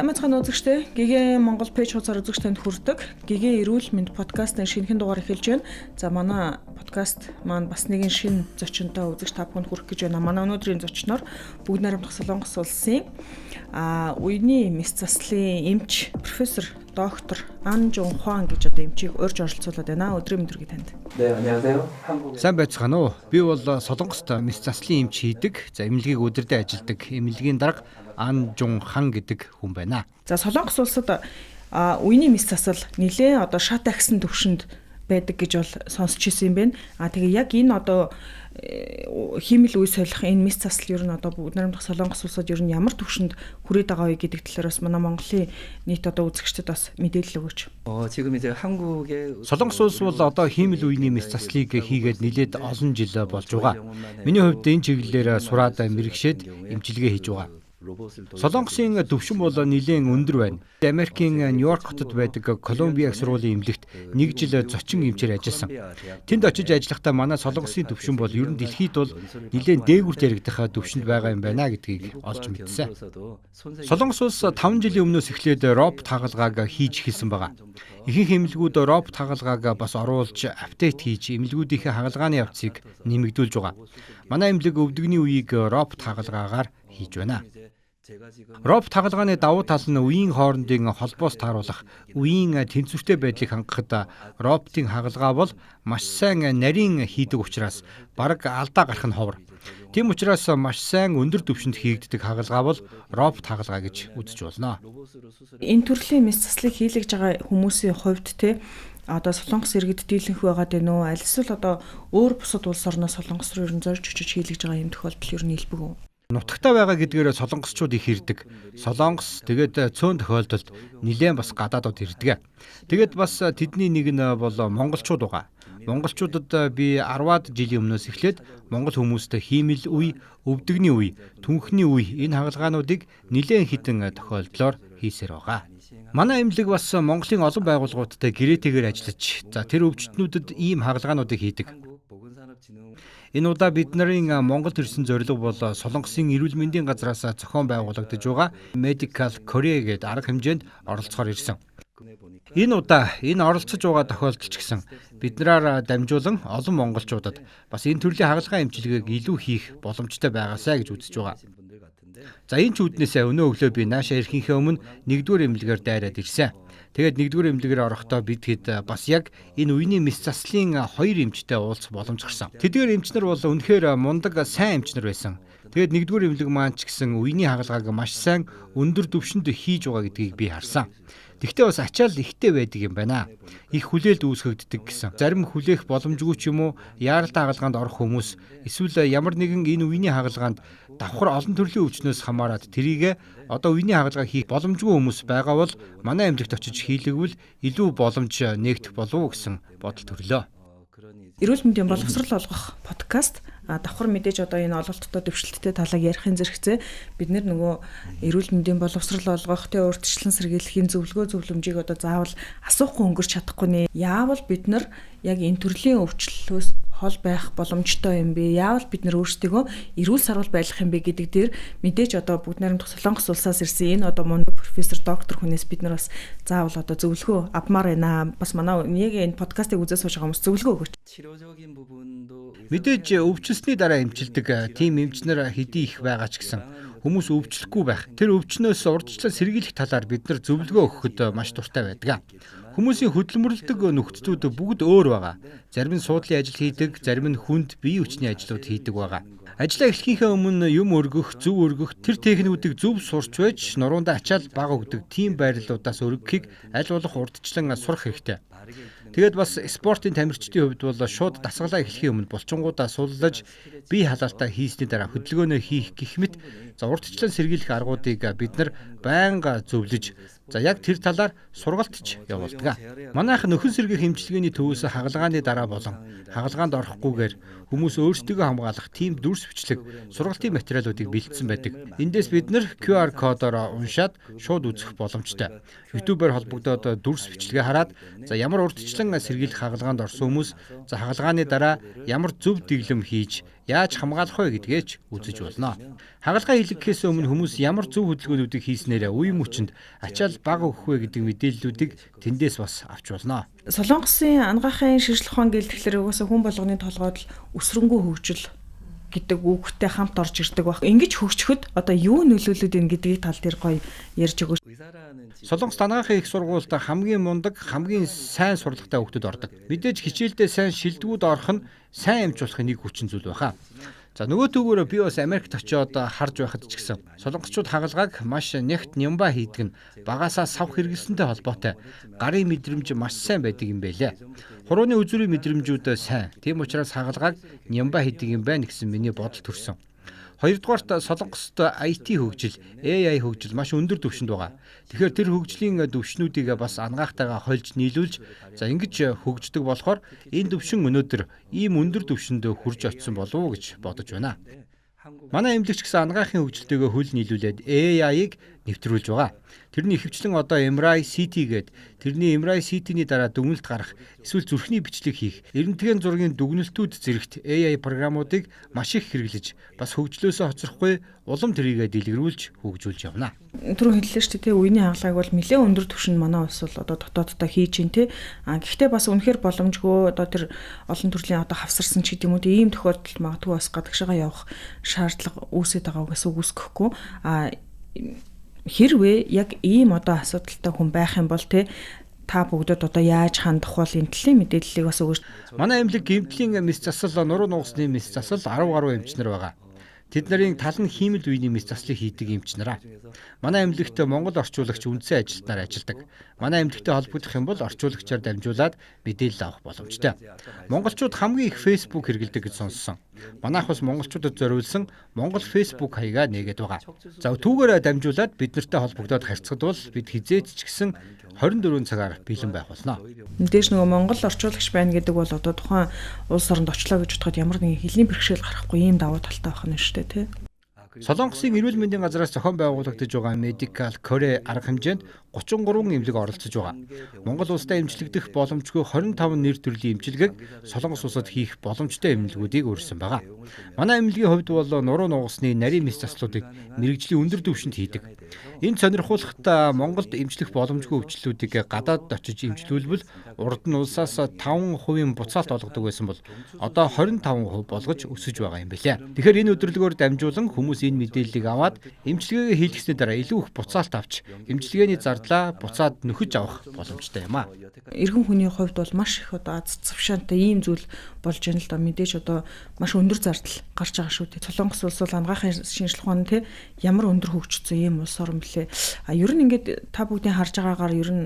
Сайн байцгаана үзэгчдээ. Гэгээ Монгол page хуудасаар үзэгч танд хүрдэг. Гэгээ эрүүл мэнд подкастын шинэхэн дугаар эхэлж байна. За, манай подкаст маань бас нэгэн шинэ зочинтой үзэгч та бүхэнд хүрэх гэж байна. Манай өнөөдрийн зочноор Бүгд найрамдах Солонгос улсын үений мэс заслын эмч, профессор, доктор Ан Жун Хуан гэж одоо эмчийг урьж оролцуулаад байна. Өдрийн мэнд хүргэе танд. 네, 안녕하세요. 한국의 Сайн байцгаана уу? Би бол Солонгост мэс заслын эмч хийдэг. За, эмнэлгийг удирдан ажилладаг эмнэлгийн дарга Ан Жун Хан гэдэг хүн байна. За, Солонгос улсад үений мэс засал нэлээд одоо шат ахисан төвшөнд байдаг гэж бол сонсч ирсэн юм байна. А тэгээ яг энэ одоо хиймэл үе солих энэ мэс засал ер нь одоо Бүгд найрамдах Солонгос улсад ер нь ямар төвшөнд хүрээд байгаа вэ гэдэг талаар бас манай Монголын нийт одоо үзэгчдэд бас мэдээлэл өгөөч. 지금 이제 한국의 Солонгос улс бол одоо хиймэл үений мэс заслыг хийгээд нэлээд олон жил болж байгаа. Миний хувьд энэ чиглэлээр сураад мэргэшээд эмчилгээ хийж байгаа. Солонгосын түвшин бол нэлээд өндөр байна. Америкийн Нью-Йорк хотод байдаг Колумбиа их сургуулийн эмнэлэгт нэг жил зочин эмчээр ажилласан. Тэнд очиж ажиллахдаа манай Солонгосын түвшин бол ер нь дэлхийд бол нэлээд дээгүүрт яригдах түвшинд байгаа юм байна гэдгийг олж мэдсэн. Солонгос улс 5 жилийн өмнөөс эхлээд робот хагалгааг хийж эхэлсэн байгаа. Ихэнх эмнэлгүүд робот хагалгааг бас оруулж update хийж эмнэлгүүдийнхээ хагалгааны явцыг нэмэгдүүлж байгаа. Манай эмнэлэг өвдөгний үеийг робот хагалгаагаар хийж байна. Робот хагалгааны давуу тал нь үеийн хоорондын холбоос тааруулах, үеийн тэнцвэртэй байдлыг хангахад роботын хагалгаа бол маш сайн нарийн хийдэг учраас бараг алдаа гарах нь ховор. Тийм учраас маш сайн өндөр түвшинд хийгддэг хагалгаа бол робот хагалгаа гэж үзэж болно. Энэ төрлийн мэс заслыг хийлгэж байгаа хүмүүсийн хувьд те одоо Солонгос иргэд дийлэнх байгаад байна уу? Аль эсвэл одоо өөр бусад улс орноос Солонгос руу ер нь зорж очиж хийлгэж байгаа юм тохиолдол ер нь илбэг үү? Нутагтаа байгаа гэдгээр солонгосчууд их ирдэг. Солонгос, тэгээд цөөн тохиолдолд нэлээд бас гадаадууд ирдэг. Тэгээд бас тэдний нэг нь бол монголчууд байгаа. Монголчуудад би 10-аад жилийн өмнөөс эхлээд монгол хүмүүст хиймэл үе, өвдөгний үе, түнхний үе энэ хагалгаануудыг нэлээд хэдэн тохиолдлоор хийсээр байгаа. Манай эмнэлэг бас Монголын олон байгууллагуудтай гэрээтэйгээр ажиллаж, за, тэр өвчтөнүүдэд ийм хагалгаануудыг хийдэг. Энэ удаа бид нарын Монголд ирсэн зорилго бол Солонгосын эрүүл мэндийн газраас зохион байгуулагдаж байгаа Medical Korea гэдэг арга хэмжээнд оролцохоор ирсэн. Энэ удаа энэ оролцож байгаа тохиолдол ч гэсэн биднээр дамжуулан олон монголчуудад бас энэ төрлийн хагалгаа эмчилгээг илүү хийх боломжтой байгаасай гэж үзэж байгаа. За, энэ ч үүднээсээ өнөө өглөө би наашаа ирэхийнхээ өмнө нэгдүгээр эмнэлгээр дайраад ирсэн. Тэгээд нэгдүгээр эмнэлгээр орохдоо бид хэд бас яг энэ үений мэс заслын хоёр эмчтэй уулзах боломж гарсан. Тэдгээр эмч нар бол үнэхээр мундаг, сайн эмч нар байсан. Тэгээд нэгдүгээр эмнэлэг маань ч гэсэн үений хагалгааг маш сайн өндөр түвшинд хийж байгаа гэдгийг би харсан. Тэгвэл бас ачаал ихтэй байдаг юм байна. Их хүлээлт үүсгэгддэг гэсэн. Зарим хүлээх боломжгүй ч юм уу, яаралтай хагалгаанд орох хүмүүс эсвэл ямар нэгэн энэ үений хагалгаанд давхар олон төрлийн өвчнөөс хамаарат тэрийг одоо үений хагалгаа хийх боломжгүй хүмүүс байгаа бол манай эмнэлэгт очиж хийлгэвэл илүү боломж нээгдэх болов уу гэсэн бодол төрлөө. Эрүүл мэндийн боловсрол олгох подкаст давхар мэдээж одоо энэ ололттой дэвшилттэй талыг ярихын зэрэгцээ бид нөгөө эрүүл мэндийн боловсрол олгох, тэ, урьдчилан сэргийлэхийн зөвлөгөө зөвлөмжийг одоо заавал асуухгүй өнгөрч чадахгүй нэ. Яавал бид нар яг энэ төрлийн өвчлөлөөс хол байх боломжтой юм бэ? Яавал бид нар өөрсдийгөө эрүүл саруул байлгах юм бэ гэдэг дээр мэдээж одоо Бүгд найрамдах Солонгос улсаас ирсэн энэ одоо мундаг профессор, доктор хүнээс бид нар бас заавал одоо зөвлөгөө авмаар байна. Бас манай нэг энэ подкастыг үзээ сууж байгаа хүмүүс зөвлөгөө өгөөч. Мэдээж өвчлсөний дараа эмчилдэг тийм эмч нар хэдий их байгаа ч гэсэн хүмүүс өвчлөхгүй байх. Тэр өвчнөөс урьдчилан сэргийлэх талаар бид нар зөвлөгөө өгөхөд маш дуртай байдаг. Хүмүүсийн хөдөлмөрлөдөг нөхцлүүд бүгд өөр байгаа. Зарим нь суудлын ажил хийдэг, зарим нь хүнд бие хүчний ажлууд хийдэг байгаа. Ажлаа эхлэхийнхээ өмнө юм өргөх, зөв өргөх тэр техникүүдийг зөв сурч байж нуруундаа ачаал бага өгдөг тийм байрлалуудаас өргөхийг аль болох урьдчилан сурах хэрэгтэй. Тэгээд бас спортын тамирчдын хувьд бол шууд дасгалаа эхлэхийн өмнө булчингуудаа суллаж, бие халаалтаа хийсний дараа хөдөлгөөнөө хийх гэх мэт, за, урьдчилан сэргийлэх аргуудыг бид нар байнга зөвлөж, за, яг тэр талаар сургалт ч явуулдаг. Манайх нөхөн сэргээх эмчилгээний төвөөс хагалгааны дараа болон хагалгаанд орохгүйгээр хүмүүс өөрсдийгөө хамгаалах тийм дүрс бичлэг, сургалтын материалуудыг бэлдсэн байдаг. Эндээс бид нар QR кодоор уншаад шууд үзэх боломжтой. YouTube-аар холбогдоод дүрс бичлэгээ хараад, за, ямар урьдчилан сэргийлэх хагалгаанд орсон хүмүүс, за, хагалгааны дараа ямар зөв дэглэм хийж Яаж хамгаалах вэ гэдгээ ч үзэж болно. Хагалгаа хийлгэхээс өмнө хүмүүс ямар зөв хөдөлгөөнүүдийг хийснээрээ үе мөчөнд ачаал бага өгөх вэ гэдэг мэдээллүүдийг тэндээс бас авч болно. Солонгосын анагаахын шинжлэх ухаан гэл тэгэхээр угаасаа хүн болгоны толгойд л өсрөнгөө хөгжил гэдэг үгтэй хамт орж ирдэг баг. Ингэж хөгжөхөд одоо юу нөлөөлөд ийн гэдгийг тал дээр гоё ярьж өгөөч. Солонгост анагаахын их сургуульд хамгийн мундаг, хамгийн сайн сурлагатай хүүхдүүд ордог. Мэдээж хичээлдээ сайн шилдэгүүд орох нь сайн эмч болохын нэг хүчин зүйл байхаа. За нөгөөтэйгөөрөө би бас Америкт очиод харж байхад ч гэсэн солонгосчууд хагалгааг маш нягт нямба хийдэг нь багасаа сав хэрэглэсэнтэй холбоотой гарын мэдрэмж маш сайн байдаг юм байлээ. Хурууны үзүүрийн мэдрэмжүүд сайн. Тийм учраас хагалгааг нямба хийдэг юм байна гэсэн миний бодол төрсөн. Хоёрдугаарт Солонгост IT хөгжил, AI хөгжил маш өндөр түвшинд байгаа. Тэгэхээр тэр хөгжлийн түвшнүүдийг бас анагаахтайгаа хольж нийлүүлж за ингэж хөгждөг болохоор энэ түвшин өнөөдөр ийм өндөр түвшинд хүрж очсон болов уу гэж бодож байна. Манай эмнэлэгч гэсэн анагаахын хөгжилтэйгээ хөл нийлүүлээд AI-ыг нэвтрүүлж байгаа. Тэрний ихэвчлэн одоо MRI CT гээд тэрний MRI CT-ний дараа дүгнэлт гарах эсвэл зүрхний бичлэг хийх рентген зургийн дүгнэлтүүд зэрэгт AI програмуудыг маш их хэрэглэж бас хөгжлөөсөө хоцрохгүй улам тэрийгэ дэлгэрүүлж хөгжүүлж явна. Түрүү хэллээ шүү дээ, үений хагалгааг бол нэлээд өндөр түвшинд манай улс бол одоо дотооддоо хийж гин тий. А гэхдээ бас үнэхээр боломжгүй одоо тэр олон төрлийн одоо хавсарсан ч гэдэг юм уу ийм тохиолдолд магадгүй бас гадагшаага явах шаардлага үүсээд байгаа угаас үгүйсгэхгүй. А хэрвээ яг ийм одоо асуудалтай хүн байх юм бол тий та бүгдэд одоо яаж хандах бол энэ төрлийн мэдээллийг бас өгөөч. Манай эмнэлэг гэмтлийн мэс засал, нуруу нугасны мэс засал 10 гаруй эмч нар байгаа. Тэд нарын тал нь хиймэл үений мэс заслыг хийдэг эмч нараа. Манай эмнэлэгт Монгол орчуулагч үндсэн ажилтнаар ажилладаг. Манай эмнэлэгтэй холбогдох юм бол орчуулагчаар дамжуулаад мэдээлэл авах боломжтой. Монголчууд хамгийн их Facebook хэрэглэдэг гэж сонссон. Манайх бас монголчуудад зориулсан Монгол Facebook хаягаа нээгээд байгаа. За түүгээр дамжуулаад бид нартай холбогдоод харьцахад бол бид хизээд ч гэсэн 24 цагаар бэлэн байх болно. Мэдээж нөгөө Монгол орчуулагч байна гэдэг бол одоо тухайн улс оронд очлоо гэж бодоход ямар нэгэн хэлний бэрхшээл гарахгүй ийм давуу талтай байх нь шүү дээ, тий. Солонгосын эрүүл мэндийн газраас зохион байгуулагдаж байгаа Medical Korea арга хэмжээнд 33 эмнэлэг оролцож байгаа. Монгол улстай эмчлэгдэх боломжгүй 25 нэр төрлийн эмчилгээг Солонгос улсад хийх боломжтой эмнэлгүүдийг өрсөн байгаа. Манай эмнэлгийн хувьд бол нуруу нугасны нарийн мэс заслуудыг мэргэжлийн өндөр түвшинд хийдэг. Энэ сонирхуулахад Монголд эмчлэх боломжгүй өвчлөлүүдийг гадаадд очиж эмчлүүлбэл урд нь улсаас 5% буцаалт олгодог байсан бол одоо 25% болгож өсөж байгаа юм билээ. Тэгэхээр энэ өдөрлөгөөр дамжуулан хүмүүс энэ мэдээллийг аваад эмчилгээгээ хийлгэсний дараа илүү их буцаалт авч эмчилгээний зардлаа буцаад нөхөж авах боломжтой юм а. Иргэн хүний хувьд бол маш их одоо аз завшаантай ийм зүйл болж байна л да. Мэдээж одоо маш өндөр зардал гарч байгаа шүү дээ. Солонгос улс бол анагаахын шинжлэх ухаан тий ямар өндөр хөгжсөн ийм улс орн блэ. А ер нь ингээд та бүгдийн харж байгаагаар ер нь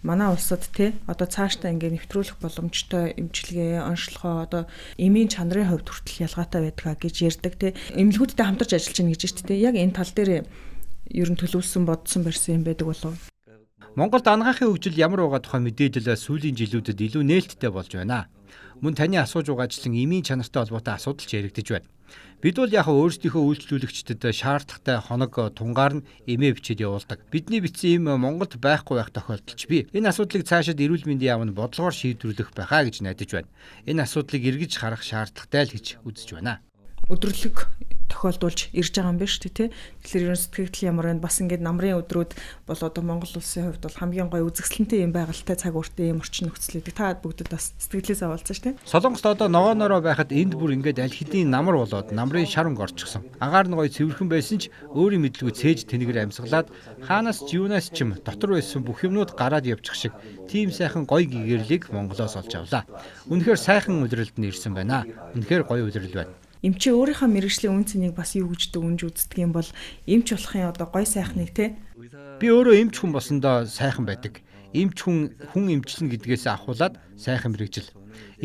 манай улсад тий одоо цаашдаа ингээд нэвтрүүлэх боломжтой эмчилгээ, онцлогоо одоо эмийн чанарын хувьд хүртэл ялгаатай байдгаа гэж ярьдаг тий. Эмнэлгүүдтэй хамтарч ажиллаж байна гэж шүү дээ. Яг энэ тал дээр ер нь төлөвлөсөн, бодсон барьсан юм байдаг болов уу? Монголд анагаахын хөгжил ямар байгаа тухай мэдээлэл сүүлийн жилүүдэд илүү нээлттэй болж байна. Мөн таны асууж байгаачлан эмийн чанартай холбоотой асуудал ч яригдаж байна. Бид бол яг өөрсдийнхөө үйлчлүүлэгчдэд шаардлагатай хоног тунгаар нь эмээ бичээд явуулдаг. Бидний бичсэн эм Монголд байхгүй байх тохиолдол ч бий. Энэ асуудлыг цаашид эрүүл мэндийн яам нь бодлогоор шийдвэрлэх байхаа гэж найдаж байна. Энэ асуудлыг эргэж харах шаардлагатай л гэж үзэж байна. Өдөрлөг тохиолдуулж ирж байгаа юм байна шүү дээ, тий. Тэгэхээр ер нь сэтгэгдэл ямар байна? Бас ингээд намрын өдрүүд бол одоо Монгол улсын хувьд бол хамгийн гоё үзэсгэлэнтэй юм байгальтай цаг үетэй юм орчин нөхцөл гэдэг. Та бүгдэд бас сэтгэлээс авалцсан шүү дээ. Солонгост одоо ногоонороо байхад энд бүр ингээд аль хэдийн намар болоод намрын шар өнгө орчихсон. Агаар нь гоё цэвэрхэн байсан ч өөрийн мэдлгүй цээж тэнэгэр амьсгалаад хаанаас ч юунаас ч юм дотор байсан бүх юмнууд гараад явчих шиг тийм сайхан гоё гэгэрлийг Монголоос олж авлаа. Үнэхээр сайхан улиралд нь ирсэн байна. Үнэхээр гоё улирал байна. Эмчээ өөрийнхөө мэргэжлийн үн цэнийг бас юу гэж дүгнж үздэг юм бол эмч болохын одоо гой сайхныг те. Би өөрөө эмч хүн болсондоо сайхан байдаг. Эмч хүн хүн эмчлэн гэдгээс ахуулаад сайхан мэргэжил.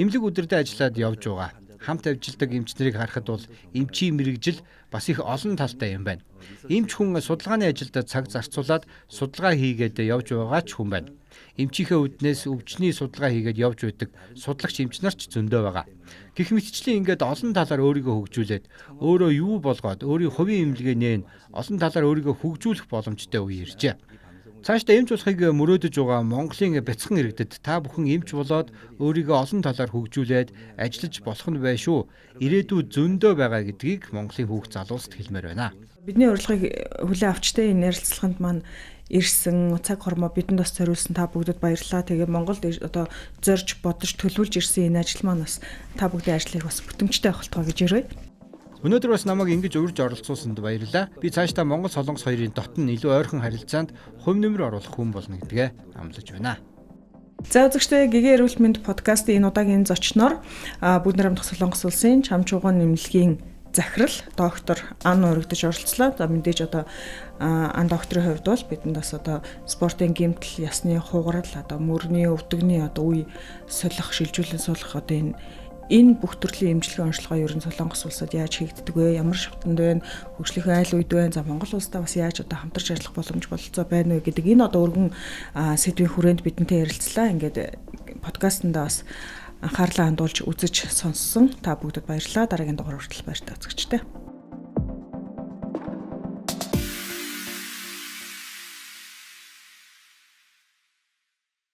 Эмнэлэг өдөрдөө ажиллаад явж байгаа. Хамт ажилладаг эмч нарыг харахад бол эмчийн мэргэжил бас их олон талтай юм байна. Эмч хүн судалгааны ажилд цаг зарцуулаад судалгаа хийгээд явж байгаа ч хүн байна. Эмчийнхээ үднээс өвчний судалгаа хийгээд явж байдаг судлагч эмч нар ч зөндөө байгаа. Гэх мэтчлийн ингээд олон талаар өөрийгөө хөгжүүлээд өөрөө юу болгоод өөрийн хувийн эмнэлгээ нээн олон талаар өөрийгөө хөгжүүлэх боломжтой үе иржээ. Цаашдаа эмч болохыг мөрөөдөж байгаа Монголын бяцхан иргэдэд та бүхэн эмч болоод өөрийгөө олон талаар хөгжүүлээд ажиллаж болох нь бай шүү. Ирээдүй зөндөө байгаа гэдгийг Монголын хүүхд залууст хэлмээр байна. Бидний урилгыг хүлээн авчтай энэ ярилцлаганд маань ирсэн цаг хормоо бидэнд бас зориулсан та бүгдэд баярлалаа. Тэгээ Монголд одоо зорж бодож төлөвлөж ирсэн энэ ажил маань бас та бүгдийн ажлыг бас бүтэмжтэй байх болтугай гэж өрөөе. Өнөөдөр бас намайг ингэж урьж оролцуулсанд баярлалаа. Би цаашдаа Монгол Солонгос хоёрын дотн илүү ойрхон харилцаанд хувь нэмэр оруулах хүн болно гэдгээ амлаж байна. За үзэгчдээ, Гэгээ эрүүл мэнд подкастын энэ удаагийн зочноор Бүгд найрамдах Солонгос улсын Чамчууган нэмлэгийн захирал доктор Ан урагдаж оролцлоо. За, мэдээж одоо Ан докторын хувьд бол бидэнд бас одоо спортын гэмтэл, ясны хугарал, одоо мөрний, өвдөгний одоо үе солих, шилжүүлэн суулгах одоо энэ бүх төрлийн эмчилгээ онцлогоо ер нь Солонгос улсад яаж хийгддэг вэ? Ямар шатанд байна? Хөгжлийн айл үед байна? За, Монгол улстай бас яаж одоо хамтарч ажиллах боломж бололцоо байна вэ гэдэг энэ одоо өргөн сэдвийн хүрээнд бидэнтэй ярилцлаа. Ингээд подкастнда бас анхаарлаа хандуулж үзэж сонссон та бүгдэд баярлалаа. Дараагийн дугаар хүртэл баяртай үзэгчтэй.